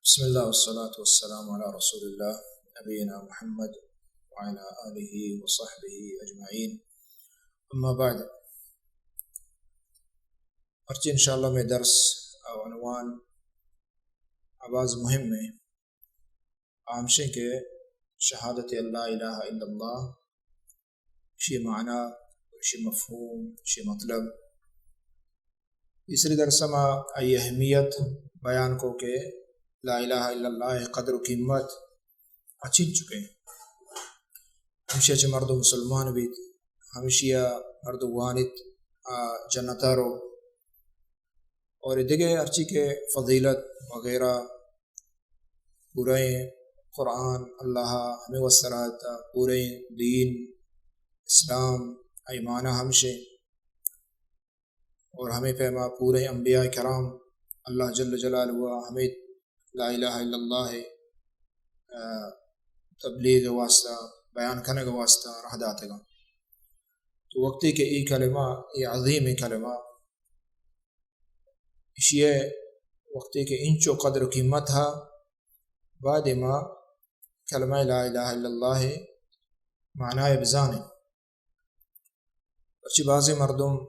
بسم الله والصلاة والسلام على رسول الله نبينا محمد وعلى آله وصحبه أجمعين. أما بعد، مرچی انشاءاللہ مئے درس ءِ عنوان باز مہم اِنت، ہمیش اِنت کہ شہادت لا الہ الا اللہ، اشی معنی، اشی مفہوم، اشی مطلب۔ پیسری درس ءَ ما آئی اہمیت بیان کو کہ لا الہ الا اللہ ءِ قدر و قیمت ءَ چنچکیں۔ ہمیشی ءَ چہ مردم مسلمان بیت، ہمیشی ءَ مردم وانیت، آ جنت ءَ رو۔ اور دگہ ہرچی کہ فضیلت وغیرہ، پورئیں قرآن اللہ ءَ ہمے واسطہ را داتا، پورئیں دین اسلام، ایمان ہمیش اِنت۔ اور ہمے پیما پورئیں انبیاء کرام اللہ جل جلالہ ءَ ہمے لا الہ الا اللہ ءِ، آ، تبلیغ ءِ واسطہ، بیان کنگ ءِ واسطہ راہ داتگاں۔ تو وقتی کہ اے کلمہ، اے عظیمیں کلمہ، اشی ءِ وقتی کہ انچو قدر و قیمت ہا، بعد ما کلمہ لا الہ الا اللہ ءِ معنی ءَ بزانیں۔ پرچی بعضی مردم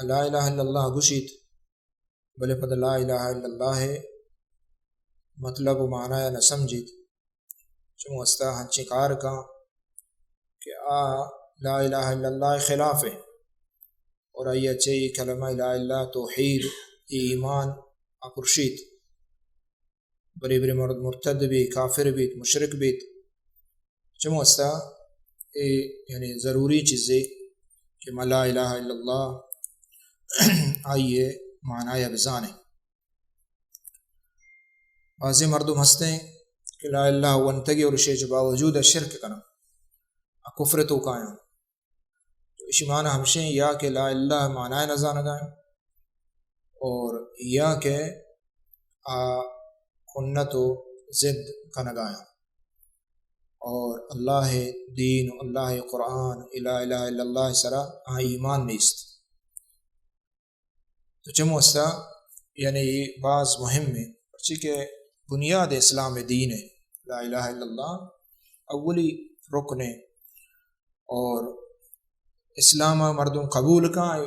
لا الہ الا اللہ گوشیت، بلے پدا لا الہ الا اللہ ءِ مطلب و معنی ءَ نہ سمجھیت۔ چون واسطہ ہنچیں کار کن کہ آ لا الہ الا اللہ ءِ خلاف اِنت اور آئی ءَ چہ اے کلمہ لا الہ، توحید، اے ایمان ءَ پرشیت۔ برے برے مرد مرتد بیت، کافر بیت، مشرک بیت۔ چمو استا اے یعنی ضروری چیزے کہ ما لا الہ الا اللہ آئی ءِ معنی ءَ بزانیں۔ بعضی مردم ہستیں کہ لا الہ ونتگی اور اشی چہ باوجود شرک کناں، کفر توکایاں۔ تو اشی معنی ہمشیں یا کہ لا الہ معنی نہ زانگائیں اور یا کہ آ کنت و ضد کنگائیں اور اللہ دین و اللہ قرآن، لا الہ الا اللہ سرا آ ایمان نیست۔ تو چمو استا یعنی اے باز مہمیں، پرچی کہ بنیاد اسلام دین اِنت، لا الہ الا اللہ اولی رکن اِنت اور اسلام ءَ مردم قبول کن،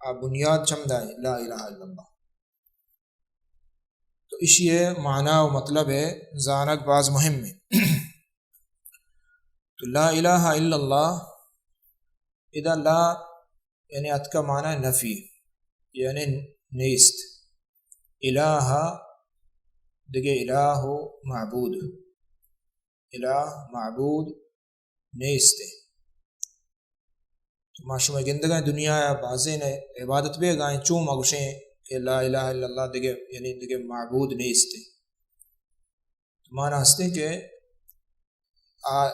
آ بنیاد چمدا اِنت لا الہ الا اللہ۔ تو اشی ءِ معنی و مطلب ءِ زانگ باز مہمیں۔ تو لا الہ الا اللہ، ادا لا یعنی اتکا معنی نفی، یعنی نیست۔ الہ، دگہ الہ و معبود، الہ معبود نیست۔ تو ما شما گندگائیں دنیا ءَ بازیں عبادت بیگائیں، چون ما گوشیں کہ لا الہ الا اللہ دگہ، یعنی دگہ معبود نیست۔ تو معنی ہستیں کہ آ،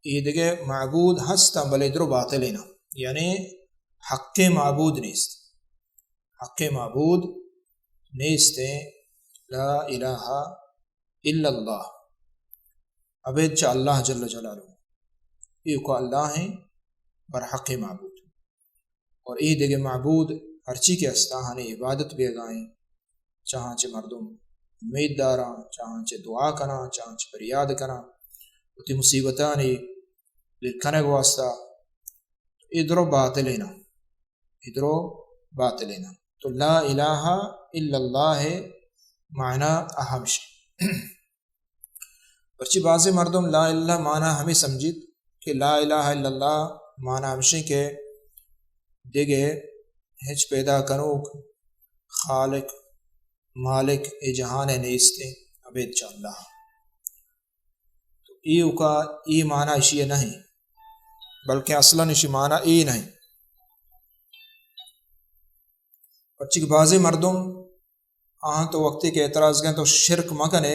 اے دگہ معبود ہستاں بلے درو باطلیں، یعنی حقیں معبود نیست، حقیں معبود نیستیں، لا الہ الا اللہ، ابید چہ اللہ جل جلالہ، ایوکا اللہ اِنت برحقیں معبود۔ اور اے دگہ معبود ہرچی کہ استاں آہانی عبادت بیگائیں، چاہاں چہ مردم امید داراں، چاہاں چہ دعا کناں، چاہاں چہ پریاد کناں، وتی مصیبتانی لکھنگ واسطہ، اے درو باطلیں، اے درو باطلیں۔ تو لا الہ الا اللہ معنی اہمش۔ پرچی بعضی مردم لا الہ معنی ہمے سمجھیت کہ لا الہ الا اللہ معنی ہمشیں کہ دگہ ہچ پیدا کنوک، خالق، مالک اے جہان ءِ نیستیں، ابید چہ اللہ۔ تو ایوکا اے معنی اشی ءِ نہیں، بلکہ اصلاً اشی معنی اے نہیں۔ پرچی کہ بعضی مردم آہاں تو وقتی کہ اعتراض کن تو شرک مکنے،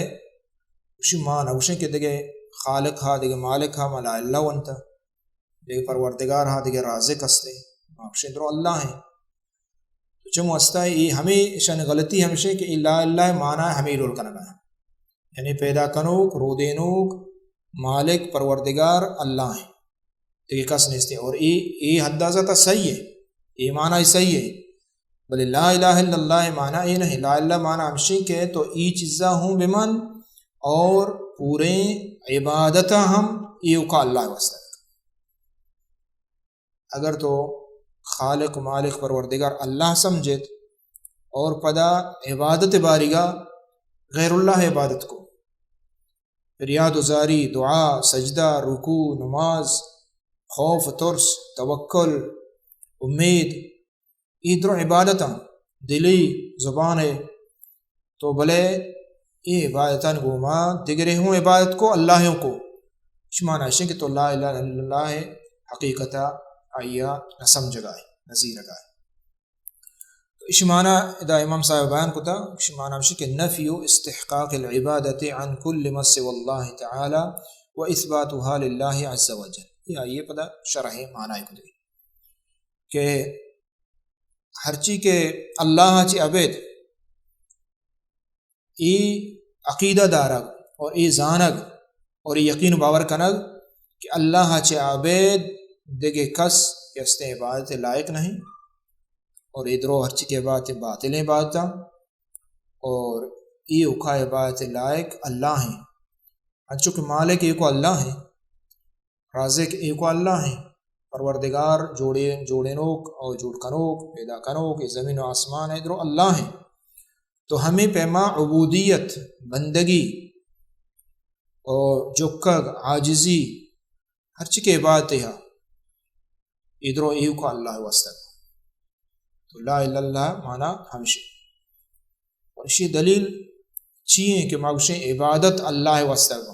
اشی ما نگوشیں کہ دگہ خالق ہا، دگہ مالک ہا، ما لا الہ ونتا، دگہ پروردگار ہا، دگہ رازق ہستے، ما گوشیں درو اللہ اِنت۔ تو چمو استا اے ہمے اشانی غلطی ہمشیں کہ اے لا الہ معنی ہمے ڈول کنگا اِنت۔ یعنی پیدا کنوک، رودینوک، مالک، پروردگار اللہ اِنت۔ دگہ کس نیست۔ اور اے، اے حد ءَ تا صحیح اِنت، اے معنی صحیح اِنت، بلے لا الہ الا اللہ معنی اے نہیں۔ لا الہ معنی ہمشی کہ تو ای چیزا ہوں بمن اور پورے عبادتا ہم ایوکا اللہ واسطہ۔ اگر تو خالق، مالک، پروردگار اللہ سمجھت اور پدا عبادت باریگا غیر اللہ عبادت کو، فریاد و زاری، دعا، سجدہ، رکوع، نماز، خوف، ترس، توکل، امید، ای درو عبادت ہیں، دلی، زبان ہے، تو بلے ای عبادتان گوما دگرے ہوں عبادت کو، اللہ ہوں کو، شما ناشیں کہ تو لا الہ الا اللہ حقیقتا آئیا نہ سمجھگا ہے، نہ زیرگا ہے۔ تو اش معنی ادا امام صاحب بیان کتا، اش معنی ہمشی کہ نفی استحقاق العبادة عن كل ما سوى الله تعالى و اثباتها لله عز وجل۔ یہ آئیے پدا شرح معنی کتے کہ ہرچی کہ اللہ چی ابید ای عقیدہ دارگ اور ای زانگ اور ای یقین و باور کنگ کہ اللہ چہ ابید دگہ کس کہ استیں عبادت لائق نہیں، اور ای درو ہرچی کہ عبادت باطلیں عبادت ہیں، اور ای اوکا عبادت لائق اللہ ہیں، انچو کہ مالک ایوکو اللہ ہیں، رازق ایوکو اللہ ہیں، پروردگار، جوڑے، جوڑینوک اور جوڑ کنوک، پیدا کنوک، یہ زمین و آسمان ہے، درو اللہ ہیں۔ تو ہمیں پیما عبودیت، بندگی اور جکگ، عاجزی، ہرچی کہ عبادت ہے، یہ درو ایوکو اللہ واسطہ۔ تو لا الہ الا اللہ معنی ہمشی۔ اور اشی دلیل چی ہیں کہ ما گوشیں عبادت اللہ واسطہ کو؟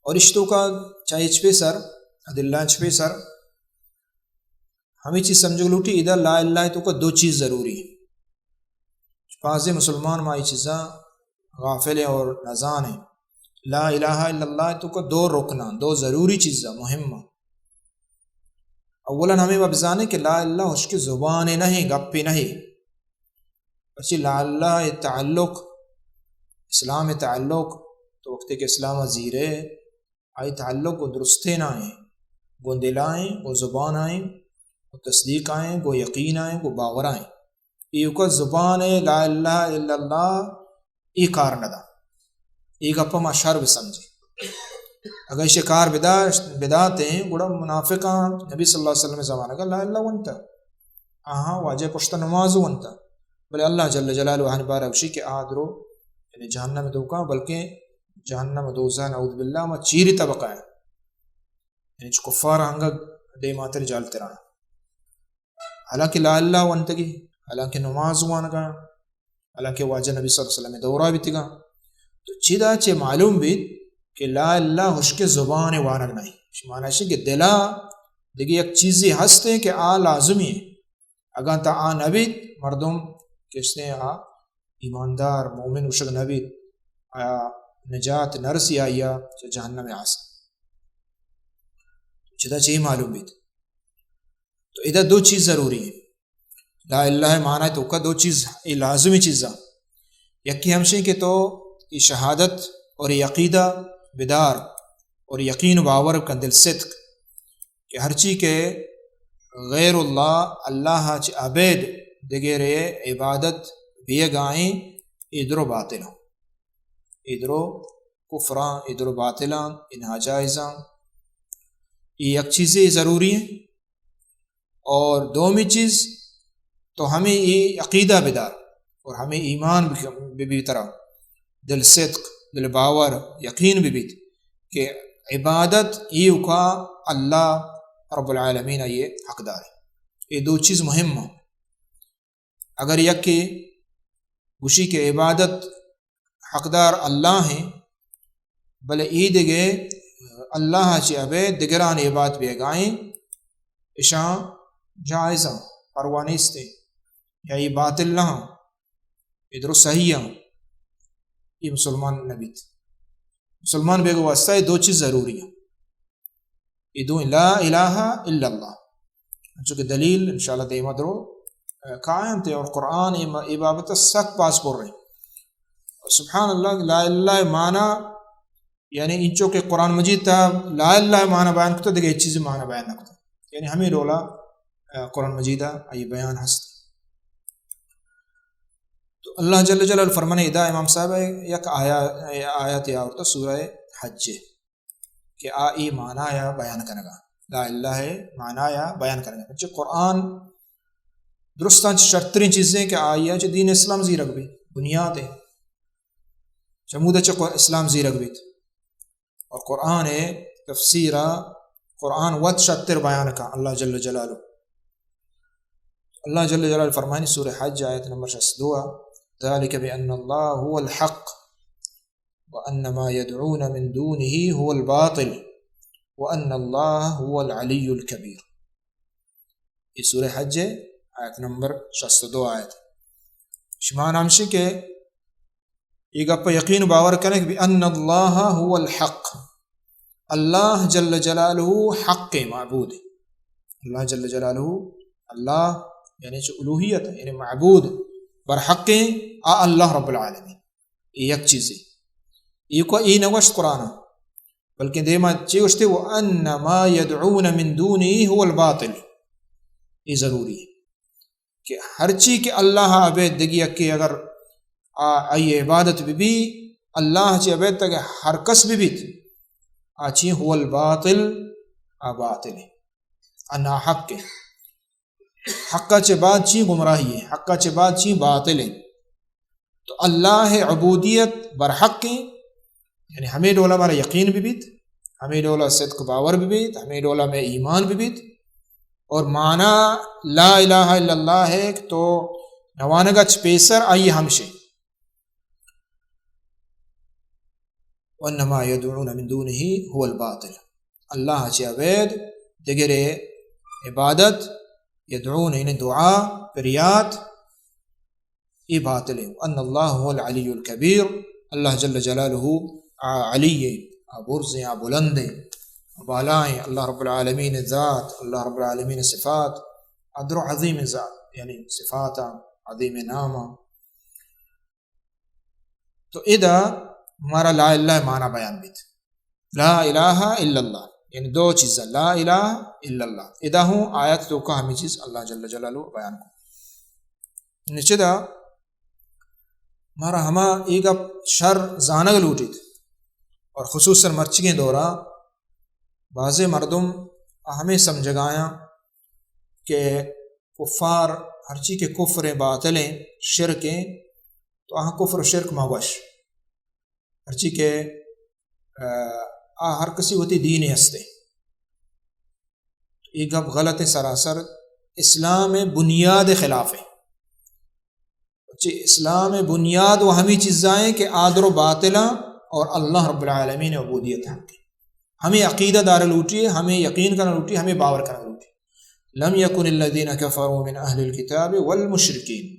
اور اشتو کا چاہے چپے سر، ادلان چپے سر، ہمیں چیز سمجھگ لوٹی، ادا لا الہ تو کا دو چیز ضروری ہیں۔ بعض مسلمان ما یہ چیزاں غافل ہیں اور نزان ہیں۔ لا الہ الا اللہ تو کا دو رکن ہیں، دو ضروری چیزاں مہم ہیں۔ اولاً ہمیں ما بزانیں کہ لا الہ ہشک زبان نہیں، گپی نہیں۔ پچی لا الہ تعلق، اسلام تعلق، تو وقتی کہ اسلام زیرے، آئی تعلق گوں درستین آئیں، گوں دل آئیں، گوں زبان آئیں، گوں تصدیق آئیں، گوں یقین آئیں، گوں باور آئیں۔ ایوکا زبان لا الہ الا اللہ ای کار ندا۔ ای گپا ما شر بسمجھیں۔ اگر ایشی کار بدا-، بداتیں، گڑا منافقاں نبی صلی اللہ علیہ وسلم زمانہ کا لا الہ ونتا۔ آہاں واجہ پشت نماز ونتا۔ بلے اللہ جل جلالہ آہانی بارہ گوشی کہ آ درو، یعنی جہنم دوکا، بلکہ جہنم دوزہ نعوذ باللہ ما چیری طبقہ ہے۔ یعنی چہ کفار آنگا دیماتر جالتران۔ حالانکہ لا الہ ونتگی، حالانکہ نماز وانگا، حالانکہ واجہ نبی صلی اللہ علیہ وسلم دورہ بیتگا۔ تو چدا چہ معلوم بیت کہ لا الہ ہشک زبان وانگ نہیں۔ معنی شی کہ دلا دیگه یک چیزی ہستے کہ آ لازمی ہے۔ اگاں تا آ نبیت، مردم کشتے آ ایماندار، مومن گوشگ نبیت، آ نجات نرسی آئیا چہ جہنم آسا۔ چدا چہ اے معلوم بیت۔ تو ادا دو چیز ضروری ہیں۔ لا الہ معنی تو کا دو چیز، اے لازمی چیزاں۔ یکی ہمشیں کہ تو اے شہادت اور اے عقیدہ بدار اور یقین و باور کن دل صدق کہ ہرچی کہ غیر اللہ، اللہ چہ ابید دگرے عبادت بیگائیں، اے درو باطل ہوں۔ اے درو کفراں، اے درو باطلاں، اے ناجائزاں۔ اے یک چیزے ضروری ہیں۔ اور دومی چیز تو ہمیں اے عقیدہ بدار اور ہمیں ایمان بک-، ببی ترا، دل صدق، دل باور، یقین ببیت کہ عبادت ایوکا اللہ رب العالمین یہ حقدار ہے۔ اے دو چیز مہم ہیں۔ اگر یکے گوشی کہ عبادت حقدار اللہ ہیں، بلے اے دگہ اللہ چہ ابید دگران عبادت بیگائیں، اشاں جائزاں، پرواہ نیستیں، یا اے باطل نہ ہاں، اے درست صحیح ہاں، اے مسلمان نبیت۔ مسلمان بیگ واسطہ اے دو چیز ضروری ہیں۔ اے دوئیں لا الہ الا اللہ۔ انچو کہ دلیل انشاءاللہ دیما درو، آ، کائنت اور قرآن اے م-، اے بابت سک پاس پر رہے۔ سبحان اللہ، لا الہ معنی، یعنی انچو کہ قرآن مجید تا لا الہ معنی بیان کتا، دیگه ہیچ چیز معنی بیان نہ کتا۔ یعنی ہمیں رولا آ، قرآن مجید ءَ آئی بیان ہست۔ تو اللہ جل جلالہ فرمانے، ادا امام صاحب ءَ یک آیا-، آیاتے آورتا سورہ حج ءِ کہ آ اے معنی ءَ بیان کنگا، لا الہ ءِ معنی ءَ بیان کنگا۔ چہ قرآن درستاں چہ شرتریں چیزیں کہ آئی ءَ چہ دین اسلام زیرگ بیت، بنیاد ءَ چمود ءَ چہ قر-، اسلام زیرگ بیت۔ اور قرآن ءِ تفسیر ءَ قرآن وت شرتر بیان کا اللہ جل جلالہ۔ اللہ جل جلالہ فرمانی سورہ حج آیت نمبر شصت دو، ذلك بأن الله هو الحق وأن ما يدعون من دونه هو الباطل وأن الله هو العلي الكبير۔ یہ سورہ حج ءِ آیت نمبر شصت دو آیت۔ شما ہمشی کہ اے گپ ءَ یقین باور کنگ بأن الله هو الحق، اللہ جل جلالہ حق معبود۔ اللہ جل جلالہ، اللہ یعنی چہ الوہیت، یعنی معبود برحق آ اللہ رب العالمین۔ اے یک چیزے۔ اے کو اے نہ گوشت قرآن ءَ، بلکہ دیما چی گوشتے، وأن ما يدعون من دونه هو الباطل۔ اے ضروری ہے کہ ہرچی کہ اللہ ءَ ابید دگہ یکے اگر آ، آئی عبادت بہ بی، اللہ چہ ابید تک ہر کس بہ بیت، آ چی هو الباطل، آ باطل ہے، آ ناحق ہے۔ حق ءَ چہ بعد چی گمراہی ہے، حق ءَ چہ بعد چی باطل ہے۔ تو اللہ ءِ عبودیت برحق ہے، یعنی ہمے ڈولا مارا یقین بہ بیت، ہمے ڈولا صدق باور بہ بیت، ہمے ڈولا مئے ایمان بہ بیت۔ اور معنی لا الہ الا اللہ ہے کہ تو نوانگ ءَ چہ پیسر آئی ہمشے۔ وأن ما يدعون من دونه هو الباطل۔ اللہ چہ ابید دگرے عبادت، یدعون یعنی دعا، پریات، اے باطل ہے۔ وأن الله هو العلي الكبير، اللہ جل جلالہ آ علی ہے، آ برز ہیں، آ بلند ہیں، آ بالا ہیں۔ اللہ رب العالمین ذات، اللہ رب العالمین صفات، آ درو عظیم ذات، یعنی صفات، عظیم نام۔ تو ادا مارا لا الہ معنی بیان بیت۔ لا الہ الا اللہ، یعنی دو چیز، لا الہ الا اللہ۔ ادا ہوں آیت توکا ہمیں چیز اللہ جل جلالہ بیان کو۔ نچدا مارا ہما اے گپ شر زانگ لوٹیت، اور خصوصاً مرچگیں دورا بازیں مردم ہمیں سمجھگایاں کہ کفار ہرچی کہ کفر ہیں، باطل ہیں، شرک ہیں، تو آہاں کفر و شرک مہ گوش۔ ہرچی کہ، آ، آ ہر کسی وتی دین ہستے۔ اے گپ غلط ہے، سراسر اسلام بنیاد خلاف ہے۔ چہ اسلام بنیاد و ہمیں چیزائیں کہ آ درو باطل ہیں اور اللہ رب العالمین عبودیت حق ہے۔ ہمیں عقیدہ دار لوٹی ہے، ہمیں یقین کرنا لوٹی ہے، ہمیں باور کرنا لوٹی ہے۔ لم يكن الذين كفروا من أهل الكتاب والمشركين۔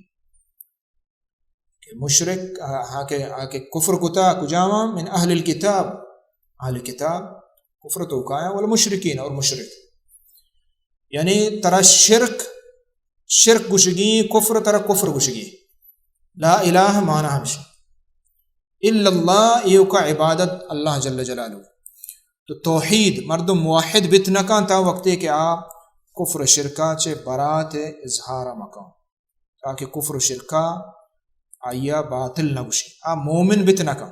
کہ مشرک، آ، آ کہ، آ کہ کفر کتا، کجاما؟ من اہل الکتاب، اہل کتاب کفر توکایا، والمشرکین، اور مشرک۔ یعنی ترا شرک، شرک گشگی، کفر ترا کفر گشگی۔ لا الہ معنی ہمشی۔ الا اللہ، ایوکا عبادت اللہ جل جلالہ۔ تو توحید، مردم موحد بت نکان تا وقتے کہ آ کفر شرکا چہ برات اظہار مکان۔ تاکہ کفر و شرکا آئیا باطل نہ گوشی، آ مومن بت نہ کن۔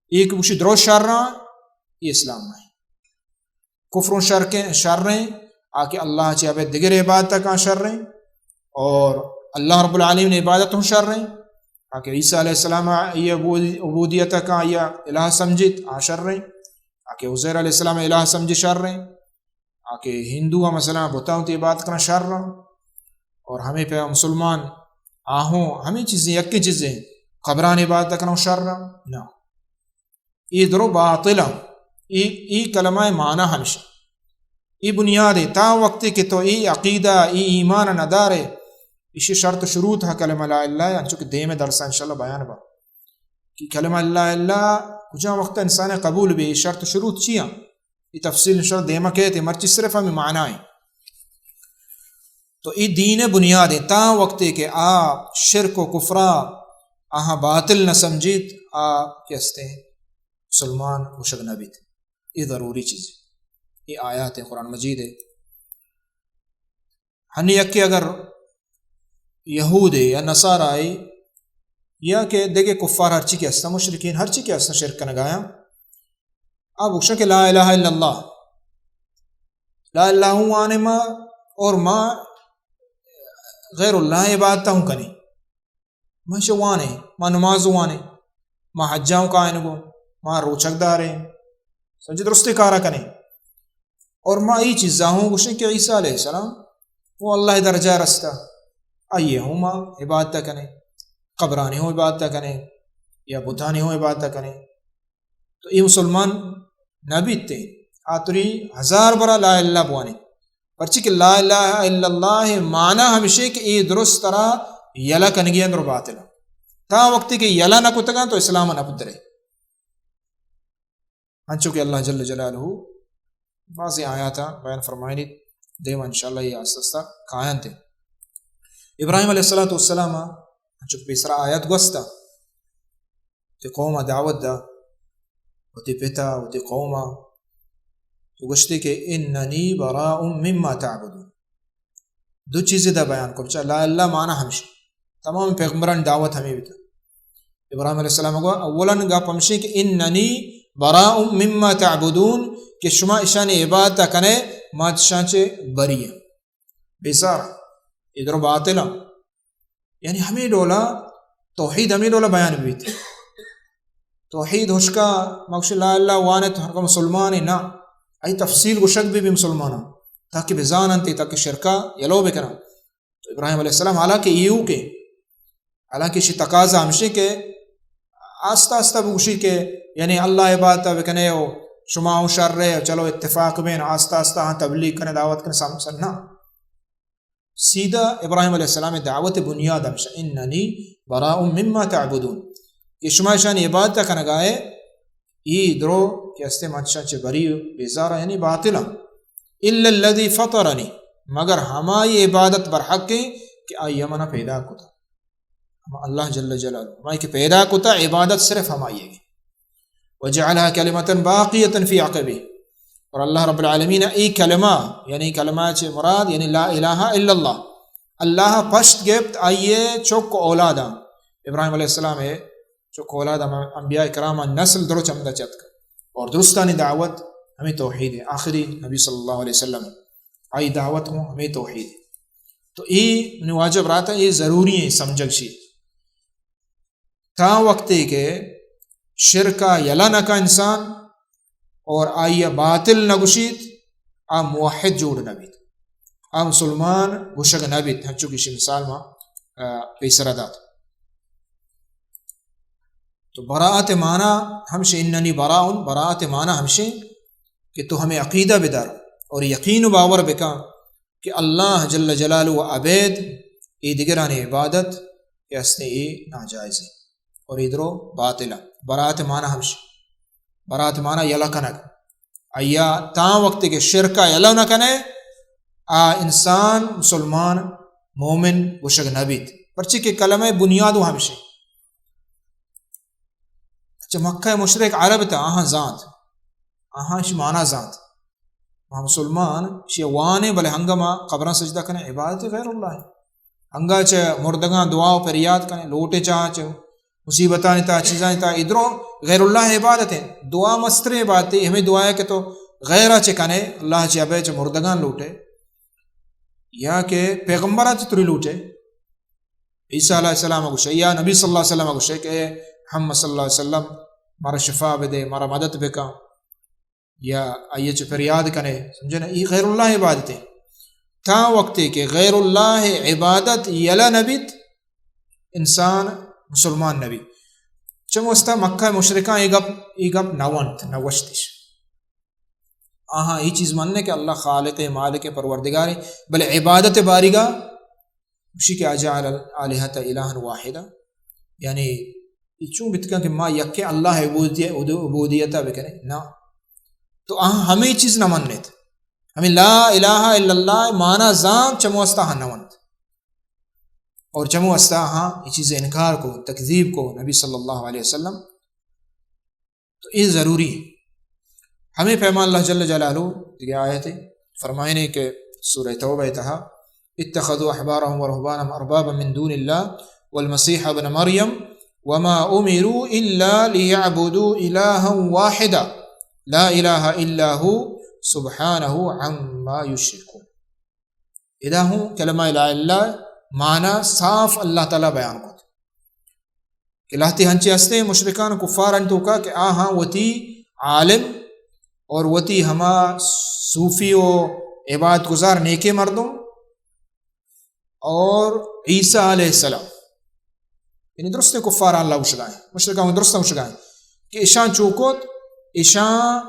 ایک گوشی درو شر ہیں، یہ اسلام نہیں۔ کفر و شرکیں، شر ہیں، آ کہ اللہ چہ ابید دگر عبادت کان شر ہیں، اور اللہ رب العالمین عبادت ہوں شر ہیں، آ کہ عیسیٰ علیہ السلام یہ عبود-، عبودیت کان یا الہ سمجھت، آ شر ہیں، آ کہ عزیر علیہ السلام الہ سمجھ شر ہیں، آ کہ ہندو ہم مثلاً بتاں تی عبادت کرنا شر ہیں، اور ہمیں پہ مسلمان آہوں ہمیں چیزیں، یکیں چیزیں، قبران عبادت کرنا شر ہیں۔ نہ، یہ درو باطل ہیں۔ یہ، یہ کلمہ معنی ہمشہ، یہ بنیاد ہے۔ تا وقت کہ تو یہ عقیدہ، یہ ایمان ندارے، اسی شرط شروط ہے کلمہ لا الہ، انچو کہ دیم درسا انشاءاللہ بیان با کہ کلمہ لا الہ کجا وقت انسان قبول بی، شرط شروط چی ہیں؟ یہ تفصیل انشاءاللہ دیما کہتے، مرچی صرف ہمیں معنی ہیں۔ تو یہ دین بنیاد ہے، تا وقتے کہ آ شرک و کفرا آہاں باطل نہ سمجھیت، آ کہ ہستے مسلمان گشگ نہ بیت۔ یہ ضروری چیز ہے۔ یہ آیات ہے، قرآن مجید ہے۔ ہنی یکے اگر یہودے یا نصارائے یا کہ دگہ کفار ہرچی کہ ہستاں، مشرکین ہرچی کہ ہستاں شرک کنگایاں، آ بگشاں کہ لا الہ الا اللہ، لا الہ ہوں وانے ما، اور ما غیر اللہ عبادت ہوں کنیں۔ ما چہ وانے، ما نماز وانے، ما حجاں کائن گو، ما روچک دارے، سمجھے، درستے کارا کنے۔ اور ما ای چیزا ہوں گوشیں کہ عیسیٰ علیہ السلام وہ اللہ درجہ رستا، آئیے ہوں ما عبادت کنے، قبرانی ہوں عبادت کنے، یا بتانی ہوں عبادت کنے۔ تو اے مسلمان نہ بیت۔ آ تری ہزار برا لا الہ بوانے، پرچی کہ لا الہ الا اللہ معنی ہمشے کہ اے درست ترا یلہ کنگی اندر باطل۔ تا وقتی کہ یلہ نہ کتگاں تو اسلام نہ پدرے۔ انچو کہ اللہ جل جلالہ بعضی آیاتا بیان فرمائنیت، دیما انشاءاللہ یہ آستہ آستہ کاینت۔ ابراہیم علیہ الصلوۃ والسلام، انچو کہ پیسرا آیات گوستا، وتی قوم ءَ دعوت دا، وتی پت ءَ، وتی قوم ءَ، تو گوشتی کہ اننی براء مما تعبدون۔ دو چیزے دا بیان کو، بچا لا الہ معنی ہمشی۔ تمام پیغمبران دعوت ہمیں بیتا۔ ابراہیم علیہ السلام کو اولاً گپ ہمشی کہ اننی براء مما تعبدون، کہ شما اشانی عبادت کنے، ما اشان چے بری۔ بیزار، ادرو باطل۔ یعنی ہمیں ڈولا توحید ہمیں ڈولا بیان بیت۔ توحید ہشکا مکش لا الہ وانت ہر کو مسلمان نہ، ای تفصیل گوشگ بھی، بھی مسلمان، تاکہ بزانن تے، تاکہ شرکا یلو بکنن۔ تو ابراہیم علیہ السلام حالانکہ ایو کے، حالانکہ شی تقاضا ہمشی کہ آستہ آستہ بگوشی کہ یعنی اللہ عبادت بکنے ہو، شما ہوں شر رہے ہو، چلو اتفاق بین، آستہ آستہ ہاں تبلیغ کنے، دعوت کنے، سم-، سم-، نہ۔ سیدھا ابراہیم علیہ السلام دعوت بنیاد ہمشہ، اننی براء مما تعبدون، کہ شما اشانی عبادت کنگائے، ای درو کہ استے من چہ بری بیزارا، یعنی باطلا۔ الا الذی فطرنی، مگر ہمائی عبادت برحق کہ آئی منا پیدا کتا۔ ہما اللہ جل جلالہ، ہمائی کہ پیدا کتا، عبادت صرف ہمائی ہے۔ وجعلها کلمة باقیة فی عقبہ، اور اللہ رب العالمین ای کلمہ، یعنی کلمہ چے مراد، یعنی لا الہ الا اللہ، اللہ پشت گپت آئیے چک اولاداں۔ ابراہیم علیہ السلام ہے چک اولاد ہم انبیاء کرام نسل درو چمدا چتک، اور درستانی دعوت ہمیں توحید ہے۔ آخری نبی صلی اللہ علیہ وسلم آئی دعوت ہوں ہمیں توحید ہے۔ تو اے منی واجہ براتا، اے ضروری ہے سمجھگ شی۔ تا وقتے کہ شرکا یلہ نہ کا انسان اور آئی باطل نہ گوشیت، آ موحد جوڑ نہ بیت، آ مسلمان گوشگ نہ بیت۔ ہنچو کہ شی مثال ما، آ، پیسرا دات۔ تو براءت معنی ہمشے، اننی براء، براءت معنی ہمشے کہ تو ہمیں عقیدہ بدار اور یقین و باور بکن کہ اللہ جل جلالہ و ابید اے دگرانی عبادت کہ ہستیں اے ناجائزیں اور اے درو باطل۔ براءت معنی ہمشی، براءت معنی یلہ کنگ۔ آیا تا وقت کہ شرکا یلہ نہ کنے، آ انسان مسلمان مومن گوشگ نہ بیت، پرچی کہ کلمہ بنیاد و ہمشی۔ اچھا، مکہ مشرک عرب تا، آہاں زانت، آہاں شی معنی زانت۔ ما مسلمان شی وانے، بلے ہنگا ما قبراں سجدہ کنے، عبادت غیر اللہ ہے۔ ہنگا چہ مردگاں دعا و پریاد کنے، لوٹے چاہاں چہ مصیبتانی تا، چیزانی تا، ادرو غیر اللہ عبادت ہے۔ دعا مستریں عبادت ہے، ہمیں دعا ہے کہ تو غیرہ چہ کنے، اللہ چہ ابے چہ مردگاں لوٹے، یا کہ پیغمبرات تری لوٹے۔ عیسیٰ علیہ السلام گوشے، یا نبی صلی اللہ علیہ وسلم گوشے کہ اے محمد صلی اللہ علیہ وسلم، مارا شفا بدے، مارا مدد بکن، یا آئی چہ پریاد کنے، سمجھے نا؟ ای غیر اللہ عبادت ہے۔ تا وقتے کہ غیر اللہ عبادت یلہ نبیت، انسان مسلمان نبی۔ چم واسطہ مکہ مشرکاں اے گپ، اے گپ نہ ونت، نہ وشتش۔ آہاں اے چیز مننے کہ اللہ خالق، مالک، پروردگار، بلے عبادت باریگا گوشی کہ اجعل الآلہۃ الہا واحدا، یعنی اے چون بیتکن کہ ما یکے اللہ عبودیت، عبودیتا بکنیں؟ نہ۔ تو آہاں ہمیں چیز نہ منت۔ ہمیں لا الہ الا اللہ معنی زان چمو استا ہاں نہ ونت۔ اور چمو استا ہاں اے چیز انکار کو، تکذیب کو نبی صلی اللہ علیہ وسلم۔ تو اے ضروری ہے۔ ہمیں پیما اللہ جل جلالہ دگہ آیت فرمائنے کہ سورہ توبہ تہا، اتخذوا أحبارهم ورهبانهم أربابا من دون الله والمسيح ابن مريم وما أمروا إلا ليعبدوا إلها واحدا لا إله إلا هو سبحانه عما يشركون. ادا ہوں کلمہ لا الہ الا اللہ معنی صاف اللہ تعالی بیان کت کہ لہتے ہنچے ہستے مشرکان و کفاران توکا کہ آہاں وتی عالم اور وتی ہما صوفی و عبادت گزار نیکے مردم اور عیسیٰ علیہ السلام، یعنی درستیں کفاراں اللہ گوشگائیں، مشرکاں درستاں گوشگائیں کہ اشاں چوکوت، اشاں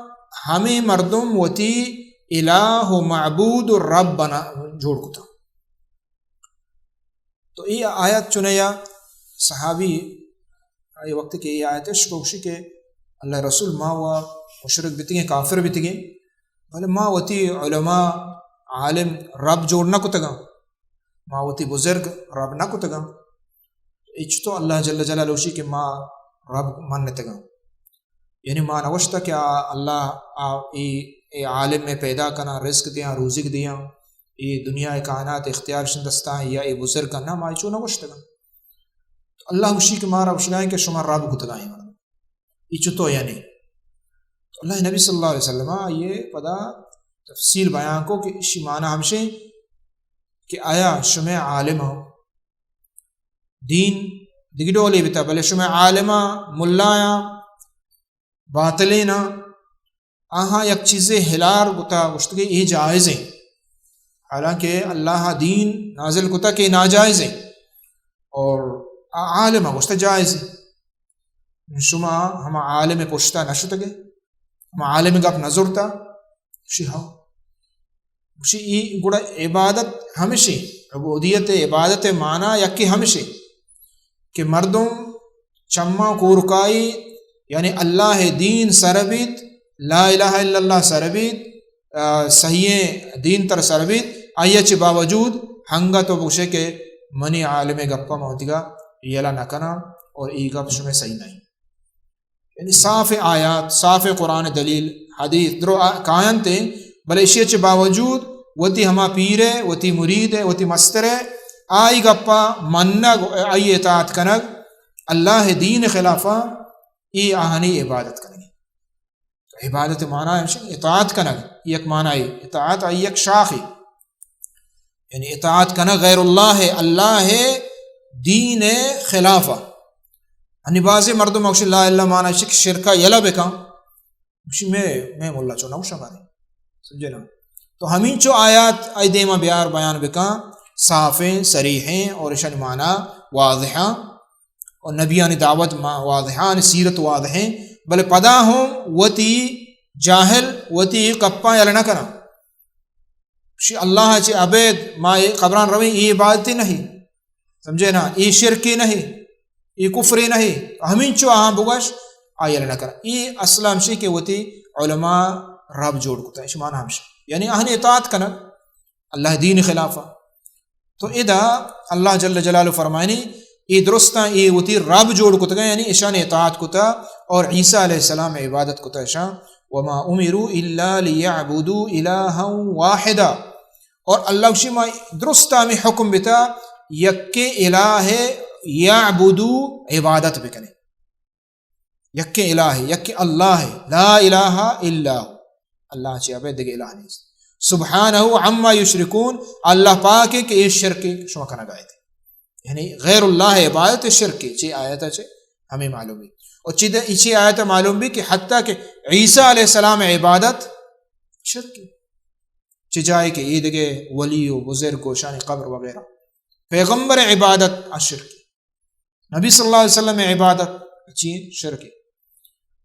ہمیں مردم وتی الہ و معبود و رب بنا جوڑ کتا۔ تو ای آیت چنیا صحابی، ای وقت کہ ای آیت اشکو گوشی کہ اللہ رسول، ما و مشرک بیتگیں، کافر بیتگیں، بلے ما وتی علماء، عالم رب جوڑ نہ کتگاں، ما وتی بزرگ رب نہ کتگاں۔ اچ تو اللہ جل جلالہ گوشی کہ ما رب منتگاں۔ یعنی ما نوشتہ کہ آ اللہ آ ای، ای عالم میں پیدا کنا، رزق دیاں، روزق دیاں، ای دنیا کائنات اختیار شن دستاں یا ای بزرگ، نہ، ما چو نوشتگاں۔ تو اللہ گوشی کہ مارا گوشگائیں کہ شما رب کتگائیں مردم۔ ای چطو یعنی؟ تو اللہ نبی صلی اللہ علیہ وسلم یہ پدا تفصیل بیان کو کہ اشی معنی ہمشے کہ آیا شمع عالم دین دگہ ڈولے بتا، بلے شمع عالم ملایاں باطلینا آہاں یک چیزے ہلار گتا گوشتگے اے جائز ہیں، حالانکہ اللہ دین نازل کتا کہ ناجائز ہیں، اور آ عالم گوشتا جائز ہیں۔ شما ہما عالم پشتا نشتگے، ہما عالم گپ نزرتا؟ گوشی ہاں۔ گوشی ای گڑا عبادت ہمشی، عبودیت عبادت معنی یکی ہمشی کہ مردم چماں کورکائی، یعنی اللہ دین سر بیت، لا الہ الا اللہ سر بیت، آ، صحیح دین تر سر بیت، آئی چہ باوجود ہنگا تو بگوشے کہ منی عالم گپا ما وتیگا یلا نہ کناں اور ای گپ شمے صحیح نہیں۔ یعنی صاف آیات، صاف قرآن دلیل، حدیث درو آ-، کاینت، بلے اشی چہ باوجود وتی ہما پیر ہے، وتی مرید ہے، وتی مستر ہے، آئی گپا منگ، آئی اطاعت کنگ، اللہ دین خلافا ای آہانی عبادت کنگی۔ تو عبادت معنی ہمشن اطاعت کنگ، یک معنی اطاعت آئی یک شاخی، یعنی اطاعت کنگ غیر اللہ، اللہ دین خلافا۔ ہنی بازی مردم اکشی لا الہ معنی شک شرکا یلا بکن، گوشی میں، میں مولا چو نہ گوشاں بارے۔ سمجھے نا؟ تو ہمینچو آیات آئی دیما بیار بیان بکاں، صافیں، صریحیں اور اشانی معنی واضحاں اور نبیانی دعوت ما-، واضحاں، سیرت واضحیں، بلے پدا ہم وتی جاہل وتی کپاں یل نہ کناں۔ شی اللہ چہ ابید ما اے قبران رویں، اے عبادتے نہیں۔ سمجھے نا؟ اے شرکے نہیں، اے کفرے نہیں۔ ہمینچو آہاں بگوش، آ یل نہ کن۔ اے اصل ہمشی کہ وتی علماء رب جوڑ کتا، اش معنی ہمشی۔ یعنی آہن اطاعت کنگ اللہ دین خلافا۔ تو ادا اللہ جل جلالہ فرمائنی، اے درستاں اے وتی رب جوڑ کتگا، یعنی اشان اطاعت کتا اور عیسیٰ علیہ السلام عبادت کتا اشان۔ وما امروا الا لیعبدوا الہا واحدا۔ اور اللہ گوشی ما درست ہمیں حکم بتا، یکے الہ یعبدو، عبادت بکنے۔ یکے الہ، یکے اللہ، لا الہ الا ہو۔ اللہ چہ ابید دگہ الہ نیست۔ سبحانہ عما یشرکون، اللہ پاک ہے کہ اے شرک شما کنگا ات۔ یعنی غیر اللہ عبادت شرک، چی آیت چہ ہمیں معلوم ہے۔ اور چی دے-، چی آیت معلوم بھی کہ حتیٰ کہ عیسیٰ علیہ السلام عبادت شرک۔ چہ جائے کہ اے دگہ ولی و بزرگ و شانی قبر وغیرہ۔ پیغمبر عبادت آ شرک۔ نبی صلی اللہ علیہ وسلم عبادت چی شرک۔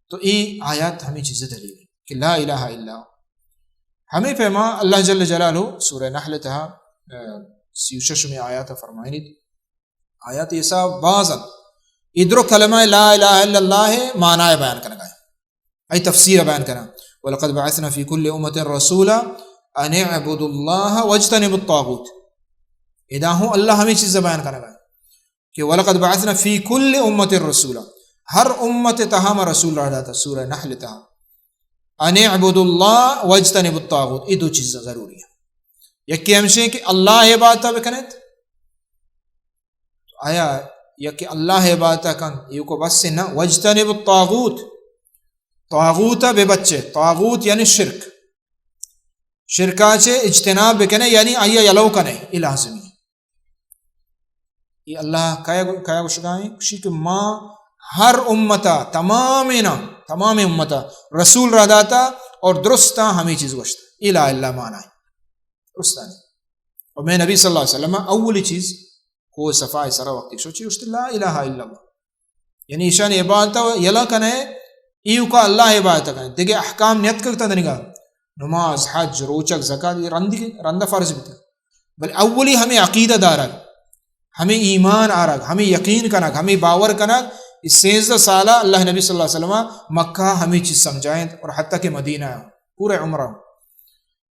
تو اے آیات ہمیں چیز دلیل ہے کہ لا الہ الا ہو۔ ہمیں پیما اللہ جل جلالہ سورہ نحل تہا، آ، سی و شش میں آیات فرمائنی۔ آیات ایسا بازن ادرو کلمہ لا الہ الا اللہ معنی بیان کرنا ہے۔ ای تفسیر بیان کنا۔ ولقد بعثنا في كل أمة رسولا أن اعبدوا الله واجتنبوا الطاغوت۔ ادا ہوں اللہ ہمیں چیز بیان کرنا کہ ولقد بعثنا في كل أمة رسولا۔ ہر امت تہا ما رسول را داتا، سورہ نحل تہا۔ أن اعبدوا الله واجتنبوا الطاغوت۔ یہ دو چیز ضروری ہے۔ یکے ہمشیں کہ اللہ عبادت بکنیت، آیا یکے اللہ عبادت کن، ایوکا بس نہ، واجتنب الطاغوت، طاغوت بہ بچے، طاغوت یعنی شرک، شرکا چہ اجتناب بکنے، یعنی آیا یلو کنے، اے لازمی۔ اے اللہ کیا، کیا گوشگائیں؟ گوشی کہ ما ہر امتا، تمامیں نا، تمام امتا رسول را داتا اور درستا ہمیں چیز گوشتا۔ اے لا الہ معنی ہے۔ درستانی۔ اور میں نبی صلی اللہ علیہ وسلم اولی چیز کو صفا سرا وقتی شو چی گوشت؟ لا الہ الا اللہ۔ یعنی ایشان عبادت یلا کنے، ایوکا اللہ عبادت کنے۔ دیگه احکام نیت کرتا دنگا۔ نماز، حج، روچک، زکات، یہ رندی، رندہ فرض بیتا۔ بل اولی ہمیں عقیدہ دارگ، ہمیں ایمان آرگ، ہمیں یقین کنگ، ہمیں باور کنگ۔ اس سینزدہ سالہ اللہ نبی صلی اللہ علیہ وسلم مکہ ہمیں چیز سمجھائیں اور حتیٰ کہ مدینہ پورے عمرہ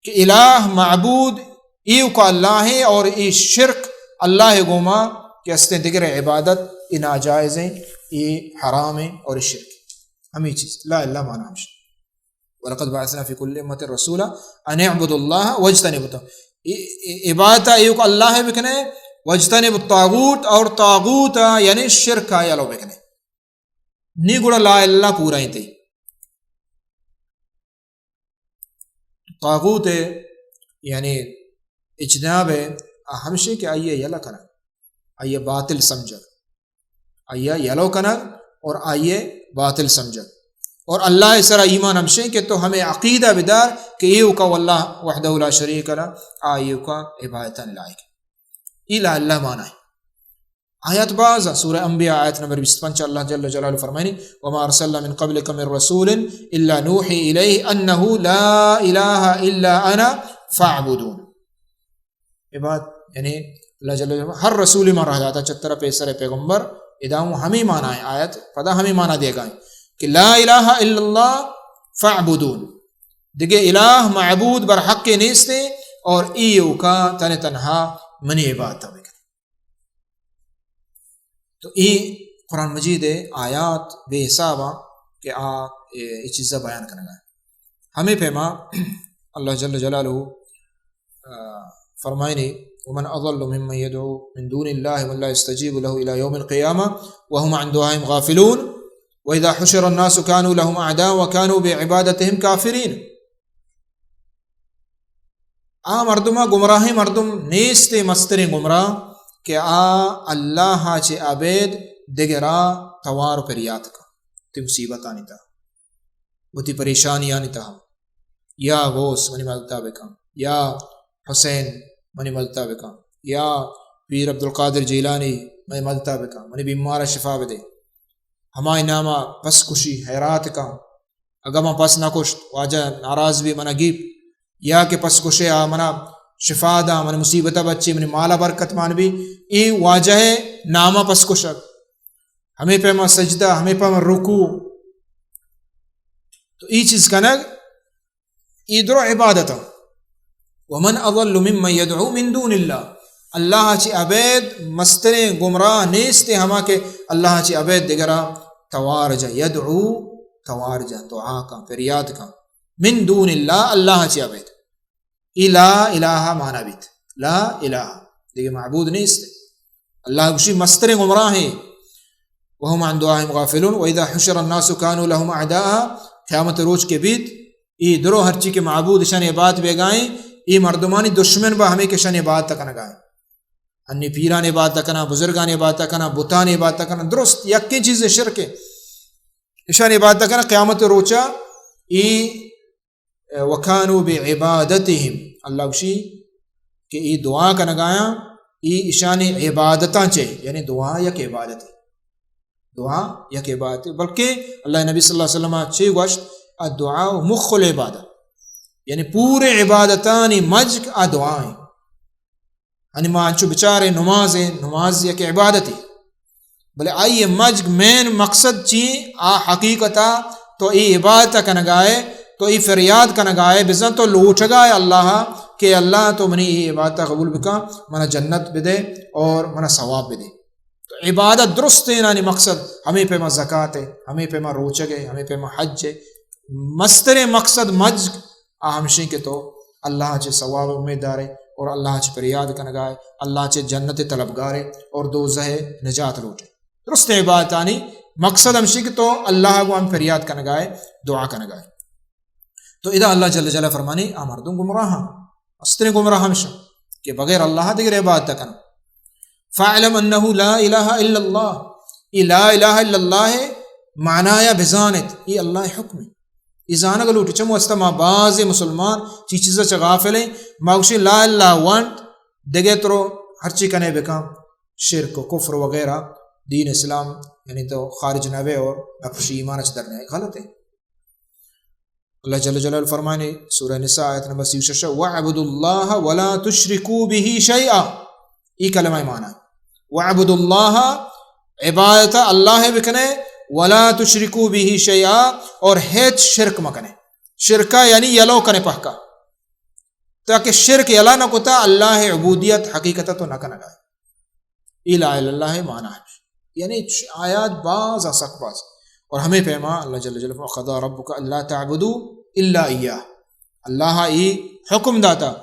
کہ الہ معبود ایوکا اللہ ہے اور اے شرک اللہ گوما کہ استیں دگر عبادت اے ناجائز ہیں، اے حرام ہیں اور اے شرک ہیں۔ ہمیں چیز لا الہ معنی ہمشہ۔ ولقد بعثنا في كل أمة رسولا أن اعبدوا الله واجتنبوا الطاغوت۔ اے، اے، عبادت ایوکا اللہ بکنے، واجتنبوا الطاغوت، اور طاغوت یعنی شرک یلو بکنے۔ نی گڑا لا الہ پورا ہیں تی۔ طاغوت یعنی اجتناب ہے، آ ہمشی کہ آئیے یلا کنا، آئیے باطل سمجھا۔ آئیا یلو کنگ اور آئیے باطل سمجھگ۔ اور اللہ سرا ایمان ہمشیں کہ تو ہمیں عقیدہ بدار کہ ایوکا واللہ وحدہ لا شریک لہ، آ ایوکا عبادتاں لائق۔ ای لا الہ معنی ہے۔ آیات باز، سورہ انبیاء آیت نمبر بیست پنچ، اللہ جل جلالہ فرمائنی، وما ارسلنا من قبلک من رسول الا نوحی الیہ انہ لا الہ الا انا فاعبدون۔ اے بات، یعنی اللہ جل جلالہ ہر رسولی ما راہ داتا چترا پیسر پیغمبر، ادا ہوں ہمیں معنی ہے، آیت پدا ہمیں معنی دے گا کہ لا الہ الا اللہ فاعبدون، دگہ الہ معبود بر حق نیستے اور ایوکا تن تنہا منی عبادت بکن۔ تو اے قرآن مجید ءِ آیات بے حساب آں کہ آ اے، اے چیزا بیان کنگا۔ ہمیں پیما اللہ جل جلالہ، آ، فرمائنی، ومن اضل ممن يدعو من دون الله من لا يستجيب له الى يوم القيامة وهم عن دعائهم غافلون واذا حشر الناس كانوا لهم اعداء وكانوا بعبادتهم كافرين۔ آ مردما گمراہیں مردم نیست، مستریں گمراہ کہ آ اللہ چہ ابید دگرا توار و پریات کن، تی مصیبتانی تہا، وتی پریشانیانی تہا، یا غوث منی مدتا بکن، یا حسین منی مدتا بکن، یا پیر عبدالقادر جیلانی منی مدتا بکن، منی بیمارا شفا بدے۔ ہمائی ناما پس کشی، حیرات کن، اگاں من پس نہ کشت، واجہ ناراض بی، منا گیپ، یا کہ پس کشے آ منا شفا دا، من مصیبت بچے، منی مالا برکت مان بی، اے واجہ ناما پس کشگ۔ ہمیں پیما سجدہ، ہمیں پیما رکوع۔ تو ای چیز کنگ، ای درو عبادت۔ ومن اضل ممن يدعو من دون الله، اللہ چہ ابید مستریں گمراہ نیست ہما کہ اللہ چہ ابید دگرا توار جا، یدعو، توار جا، دعا کن، فریاد کن، من دون اللہ، اللہ چہ ابید۔ ای لا الہ مانا بیت، لا الہ، دیگہ معبود نیست۔ اللہ گوشی مستریں گمراہ ہیں۔ وهم عن دعائهم غافلون واذا حشر الناس كانوا لهم اعداء، قیامت روچ کے بیت، ای درو ہرچی کہ معبود اشانی عبادت بیگائیں، ای مردمانی دشمن با ہمیں کہ اشانی عبادت کنگائیں۔ انی پیران عبادت کنا، بزرگان عبادت کنا، بتان عبادت کنا، درست یکیں چیز شرک ہے۔ اشانی عبادت کنا قیامت روچا، ای وكانوا بعبادتهم، اللہ گوشی کہ ای دعا کنگایاں، ای اشانی عبادتاں چے، یعنی دعا یک عبادت ہے۔ دعا یک عبادت ہے، بلکہ اللہ نبی صلی اللہ علیہ وسلم چے گوشت، الدعاء مخ العبادة، یعنی پورے عبادتانی مجگ آ دعا ہیں۔ یعنی ما انچو بچارے نماز ہیں، نماز یک عبادت ہے، بلے آئی مجگ مین مقصد چی؟ آ حقیقتا تو ای عبادت کنگائے، تو ای فریاد کنگائے، بزن تو لوٹگائے اللہ کہ اللہ تو منی ای عبادت قبول بکن، منا جنت بدے اور منا ثواب بدے۔ تو عبادت درست ہے، یعنی مقصد ہمیں پیما زکات ہے، ہمیں پیما روچگ ہے، ہمیں پیما حج ہے۔ مستریں مقصد مجگ آ ہمشیں کہ تو اللہ چہ ثواب امید دارے اور اللہ چہ پریاد کنگائے، اللہ چہ جنت طلبگارے اور دوزہ نجات لوٹے۔ درست عبادتانی مقصد ہمشی کہ تو اللہ گوان پریاد کنگائے، دعا کنگائے۔ تو ادا اللہ جل جلالہ فرمانی، آ مردم گمراہ ہیں، استریں گمراہ ہمشہ کہ بغیر اللہ دگر عبادت کن۔ فاعلم انه لا اله الا اللہ۔ یہ لا الہ الا اللہ ہے، معنی یا بزانت، یہ اللہ حکم ہے۔ یہ زانگ لوٹی۔ چم واسطہ ما بعض مسلمان چی چیزا چہ غافل ہیں، ما گوشی لا الہ وانٹ، دگہ ترو ہرچی کنے بکن، شرک و کفر وغیرہ، دین اسلام، یعنی تو خارج نہ بے اور نفش ایمان اچ در نہ، غلط ہے۔ اللہ جل جلالہ فرمانے، سورہ نساء، آیت نمبر سی و شش، "واعبدوا اللہ ولا تشرکوا بہ شیئا۔" یہ کلمہ معنی ہے۔ "واعبدوا اللہ"، عبادت اللہ بکنے، "ولا تشرکوا بہ شیئا"، اور ہیچ شرک مکنے۔ شرکا یعنی یلو کنے پہکا۔ تاکہ شرک یلا نہ کتا، اللہ عبودیت حقیقتا تو نہ کنگا۔ ای لا الہ الا اللہ معنی ہے۔ یعنی چ-، آیات باز آ، سک باز۔ اور ہمیں پیما اللہ جل جلالہ فرمائے، "قضى ربك ألا تعبدوا إلا إياه۔" اللہ ای حکم داتا،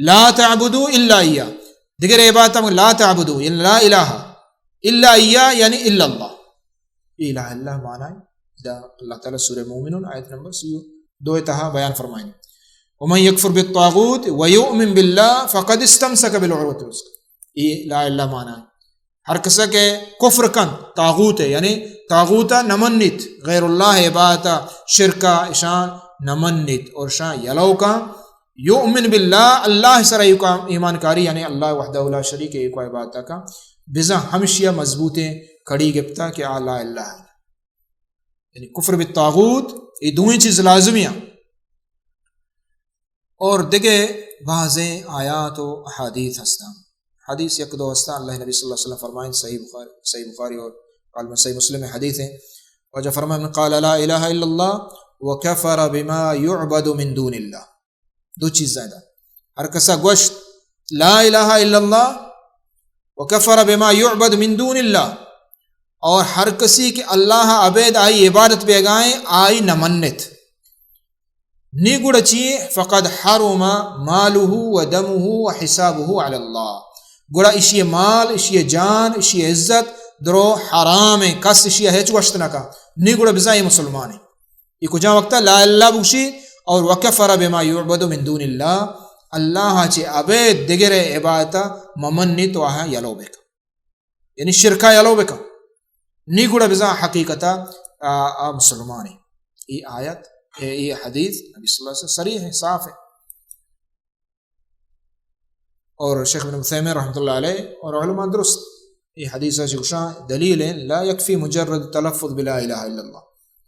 "لا تعبدوا إلا إياه۔" دگر عبادت ہم لا تعبدوا، یعنی لا الہ الا إياه، یعنی الا اللہ۔ ای لا الہ الا اللہ معنی ہے۔ دا اللہ تعالی سورہ مومنون آیت نمبر سی و دو تہا بیان فرمائیں۔ "ومن يكفر بالطاغوت ويؤمن بالله فقد استمسك بالعروة الوثقى۔" ای لا الہ الا اللہ معنی ہے۔ ہر کسا کہ کفر کن طاغوت ہے، یعنی طاغوتا نمنیت، غیر اللہ عبادتا، شرکا اشان نمنیت اور شان یلو کن، یؤمن باللہ، اللہ سرا ایوکا ایمان کاری، یعنی اللہ وحدہ لا شریک ہے، ایوکا عبادتا کن، بزاں ہمشیا مضبوطیں کڑی گپتا کہ آ لا الہ ہے۔ یعنی کفر بالطاغوت، یہ دوئیں چیز لازمی ہیں۔ اور دگہ بعضیں آیات و احادیث ہستاں۔ حدیث یک دو ہستاں، اللہ نبی صلی اللہ علیہ وسلم فرمائیں، صحیح بخاری، صحیح بخاری اور غالباً صحیح مسلم حدیث ہیں۔ واجہ فرمائیں، "من قال لا الہ الا اللہ وکفر بما یعبد من دون اللہ۔" دو چیز زیادہ۔ ہر کسا گوشت، "لا الہ الا اللہ وکفر بما یعبد من دون اللہ"، اور ہر کسی کہ اللہ ابید آئی عبادت بیگائیں، آئی نہ منت، نی گڑا چی؟ "فقد حرم ماله ودمه وحسابه على الله۔" گڑا اشی مال، اشی جان، اشی عزت درو حرام ہیں، کس اشی ہچ گوشت نہ کا، نی گڑا بزاں یہ مسلمان ہیں۔ یہ کجا وقتا لا الہ بگشی اور "وکفر بما یعبد من دون اللہ"، اللہ چہ ابید دگر عبادتا ممنی تو آہاں یلو بکن۔ یعنی شرکا یلو بکن۔ نی گڑا بزاں حقیقتا، آ، آ مسلمانی۔ ای آیت، ای، ای حدیث نبی صلی اللہ علیہ وسلم صریح ہے، صاف ہے۔ اور شیخ ابن عثیمین رحمۃ اللہ علیہ اور علماء درست ای حدیث چہ گشاں دلیل ہیں، "لا يكفي مجرد تلفظ بلا الہ الا اللہ۔"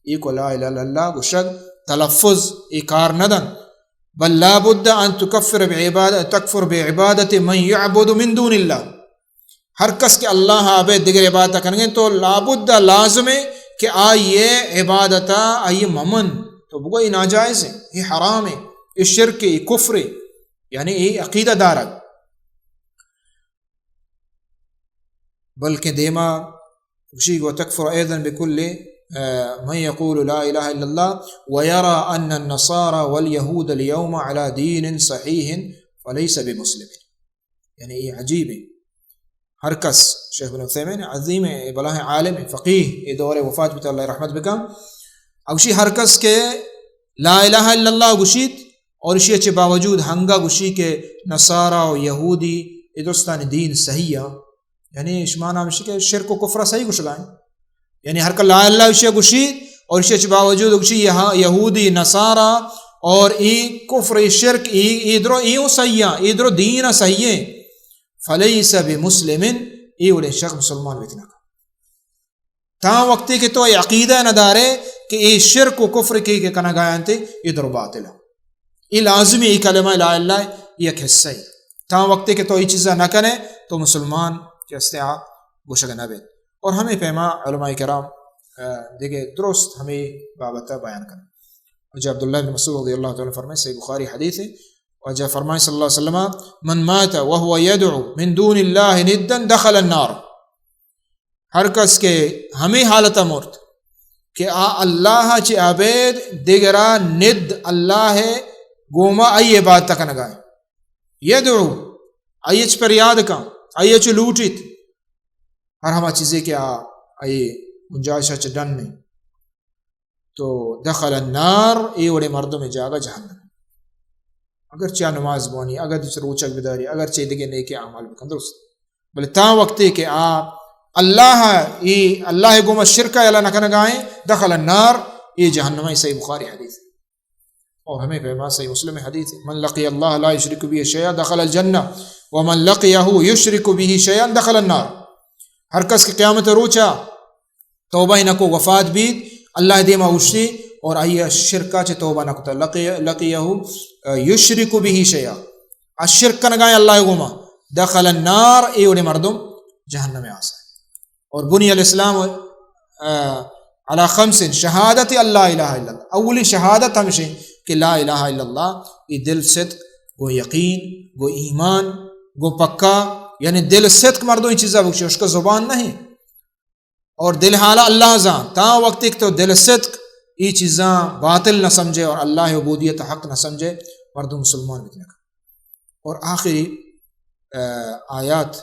ای کو لا الہ الا اللہ گشگ تلفظ ای کار نہ دن، "بل لا بد ان تكفر بعبادة، تكفر بعبادة من يعبد من دون الله۔" ہر کس کہ اللہ ءَ ابید دگر عبادت کنگیں تو لابد ءَ لازم ہے کہ آئی ءِ عبادت ءَ آئی ءَ ممن۔ تو بگو اے ناجائز ہے، اے حرام ہے، اے شرک ہے، اے کفر ہے، یعنی اے عقیدہ دارگ۔ بلکہ دیما گوشی، "وتكفر أيضا بكل، آ، من يقول لا إله إلا الله ويرى أن النصارى واليهود اليوم على دين صحيح فليس بمسلم۔" یعنی اے عجیب ہے۔ ہر کس، شیخ ابن عثیمین عظیم ہے، بلاہیں عالم ہے، فقیہ، اے دور وفات بیتا، اللہ رحمت بکن۔ او گوشی ہر کس کہ لا الہ الا اللہ گوشیت اور اشی چہ باوجود ہنگا گوشی کہ نصارا و یہودی اے درستانی دین صحیح ہے، یعنی اشی معنی ہمشی کہ شرک و کفر صحیح گوشگائیں۔ یعنی ہر کہ لا الہ اشی گوشی اور اشی چہ باوجود گوشی یہ یہودی، نصارا اور ای کفر، ای شرک، ای، ای درو، ای ہوں صحیح ہیں، ای درو دین صحیح ہیں۔ فلیس بمسلم، ای وڑے شخص مسلمان بیت نہ کن۔ تاں وقتی کہ تو اے عقیدہ نہ دارے کہ اے شرک و کفر کی کہ کنگا انت، اے درو باطل ہے۔ اے لازمی، اے کلمہ لا الہ یک حصہ ہے۔ تاں وقتی کہ تو اے چیزا نہ کنے، تو مسلمان کہ استے آ گوشگ نہ بیت۔ اور ہمیں پیما علماء کرام، آ، دیگہ درست ہمیں بابت بیان کن۔ واجہ عبداللہ بن مسعود رضی اللہ تعالی عنہ فرمائے، صحیح بخاری حدیث ہے، واجہ فرمائے صلی اللہ علیہ وسلم، "من مات وهو يدعو من دون الله ندا دخل النار۔" ہر کس کہ ہمیں حالت مرت کہ آ اللہ چہ ابید دگرا ند اللہ گوما ای عبادت کنگا ہے۔ یدعو، آئی ءَ چہ پریاد کن، آئی ءَ چہ لوٹیت، ہر ہما چیزے کہ آ، آئی گنجائش ءَ چہ ڈن انت، تو دخل النار، اے وڑیں مردم ءِ جاگہ جہنم۔ اگرچہ آ نماز بوانی، اگرچہ روچگ بداری، اگرچہ دگہ نیکیں اعمال بکن، درست، بلے تاں وقتے کہ آ اللہ، اے اللہ ءِ گوما شرک ءَ یلہ نہ کنگا ایں، دخل النار، اے جہنم ءِ۔ صحیح بخاری حدیث۔ اور ہمے پیما صحیح مسلم حدیث ہے، من لقی اللہ لا یشرک به شیئا دخل الجنہ، ومن لقیه یشرک به شیئا دخل النار۔ ہر کس کہ قیامت روچا توبہ نہ کو، وفات بیت، اللہ دیما اوشتی اور آئی شرکا چہ توبہ نہ کتا، لقی، لقیه، آ، یشرک به شیئا، آ شرک کنگا ایں اللہ گوما، دخل النار، اے وڑیں مردم جہنم آسا۔ اور بنی الاسلام، آ، علی خمس، شہادت ان لا الہ الا اللہ۔ اولی شہادت ہمشیں کہ لا الہ الا اللہ، اے دل صدق، گو یقین، گو ایمان، گو پکا، یعنی دل صدق مردم اے چیزا بگشی، اس کا زبان نہیں۔ اور دل حالا اللہ زان، تاں وقت ایک تو دل صدق اے چیزاں باطل نہ سمجھے اور اللہ عبودیت حق نہ سمجھے، مردم مسلمان بکنک۔ اور آخری، آ، آیات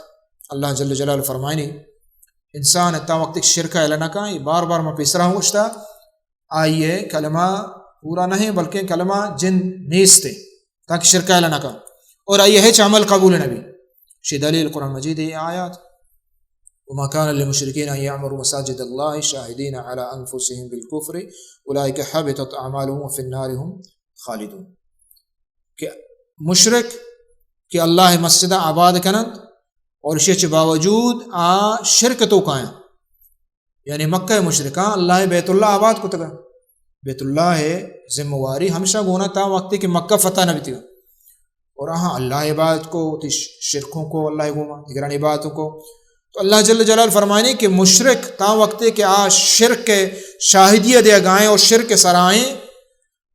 اللہ جل جلالہ فرمائنی، انسان تا وقت شرک یلہ نہ کن، یہ بار بار ما پیسرا ہوں گوشتا، آئیے کلمہ پورا نہیں بلکہ کلمہ جند نیست ہے، تاکہ شرک یلہ نہ کن، اور آئیے ہچ عمل قبول نہ بی۔ شی دلیل قرآن مجید ہے آیات، وما كان للمشركين أن يعمروا مساجد الله شاهدين على أنفسهم بالكفر أولئك حبطت أعمالهم وفي النار هم خالدون۔ کہ مشرک کہ اللہ مسجد آباد کنند اور اشی چہ باوجود آ شرک توکا ایں، یعنی مکہ مشرکاں اللہ بیت اللہ آباد کتگا، بیت اللہ ذمہ واری ہمشا گونا تا وقتی کہ مکہ فتح نہ بیتگا، اور آہاں اللہ عبادت کو، وتی شرکوں کو اللہ گوما، دیگران عبادتوں کو۔ تو اللہ جل جلال فرمائنی کہ مشرک تا وقتی کہ آ شرک شاہدی دیگا ایں اور شرک سرا ایں،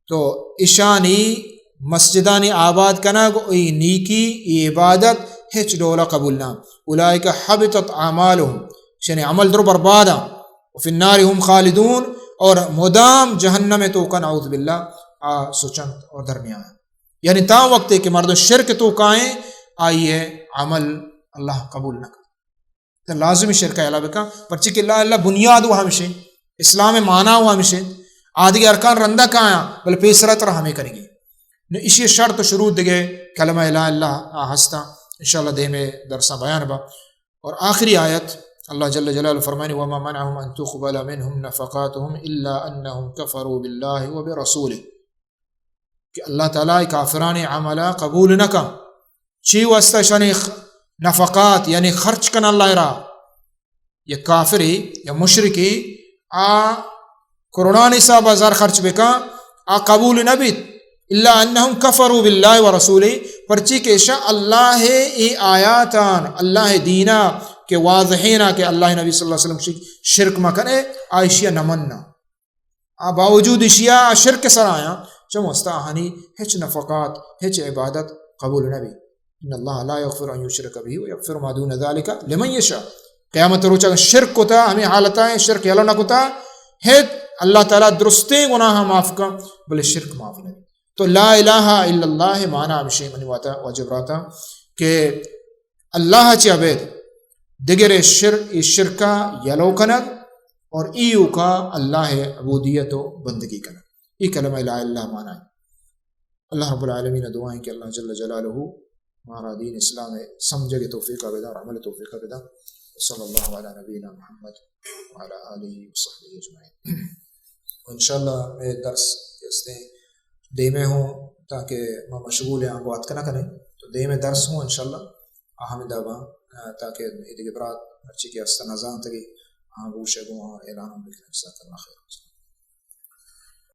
تو اشانی مسجدانی آباد کنگ و ای نیکی، ای عبادت ہچ ڈولا قبول نہ۔ اولئک حبطت اعمالهم، اشانی عمل درو برباد ایں۔ وفی النار هم خالدون، اور مدام جہنم توکا نعوذ باللہ آ سوچنت اور درمیان۔ یعنی تا وقتے کہ مردم شرک توکا ایں، آئیے عمل اللہ قبول نہ کن۔ تو لازمی شرک یلہ بکن، پرچی کہ لا الہ بنیاد و ہمشیں، اسلام معنی و ہمشیں، آدگہ ارکان رندا کایاں، بل پیسرا ترا ہمیں کنگی۔ نو اشی شرط و شروط دگہ کلمہ لا الہ آ ہستاں، انشاءاللہ دیمے درساں بیان با۔ اور آخری آیت، اللہ جل جلالہ فرمانی، وما منعهم أن تقبل منهم نفقاتهم إلا أنهم كفروا بالله وبرسوله۔ کہ اللہ تعالی کافرانی عملا قبول نہ کن۔ چی واسطہ؟ اشانی خ-، نفقات، یعنی خرچ کن اللہ را۔ یا کافری یا مشرکی آ کروڑانی حساب زر خرچ بکن، آ قبول نہ بیت۔ الا انهم كفروا بالله ورسوله، پرچی کہ اشاں اللہ ای آیاتان، اللہ دینا کہ واضحینا کہ اللہ نبی صلی اللہ علیہ وسلم شرک، شرک مکنے، آ اشیا نہ مننا۔ آ باوجود اشیا شرک سرایاں، چم واسطہ آہانی ہچ نفقات، ہچ عبادت قبول نہ بی۔ ان اللہ لا يغفر ان يشرك به ويغفر ما دون ذلك لمن يشاء۔ قیامت روچ اگر شرک کتا، ہمیں حالتا ہیں، شرک یلو نہ کتا، ہت اللہ تعالی درستیں گناہ معاف کن، بلے شرک معاف نہ بی۔ تو لا الہ الا اللہ معنی ہمشی منی واتا واجب راتا کہ اللہ چہ ابید دگرے شر-، ای شرکا یلو کنگ اور ایوکا اللہ عبودیت و بندگی کنگ۔ ای کلمہ لا الہ معنی۔ اللہ رب العالمین دعائیں کہ اللہ جل جلالہ مارا دین اسلام سمجھگ توفیق بدا اور عمل توفیق بدا۔ وصلی اللہ علی نبینا محمد وعلی آلہ وصحبہ اجمعین۔ و انشاءاللہ اے درس کہ استیں دیمے ہوں تاکہ ما مشغول ہیں آنگو اتک نہ کنیں، تو دیمے درس ہوں انشاءاللہ آ ہمیں دابا، آ، تاکہ اے دگہ برات ہرچی کہ است نزانتگی آ گوش گوں اعلان ہم بکنیں۔ جزاک اللہ خیر۔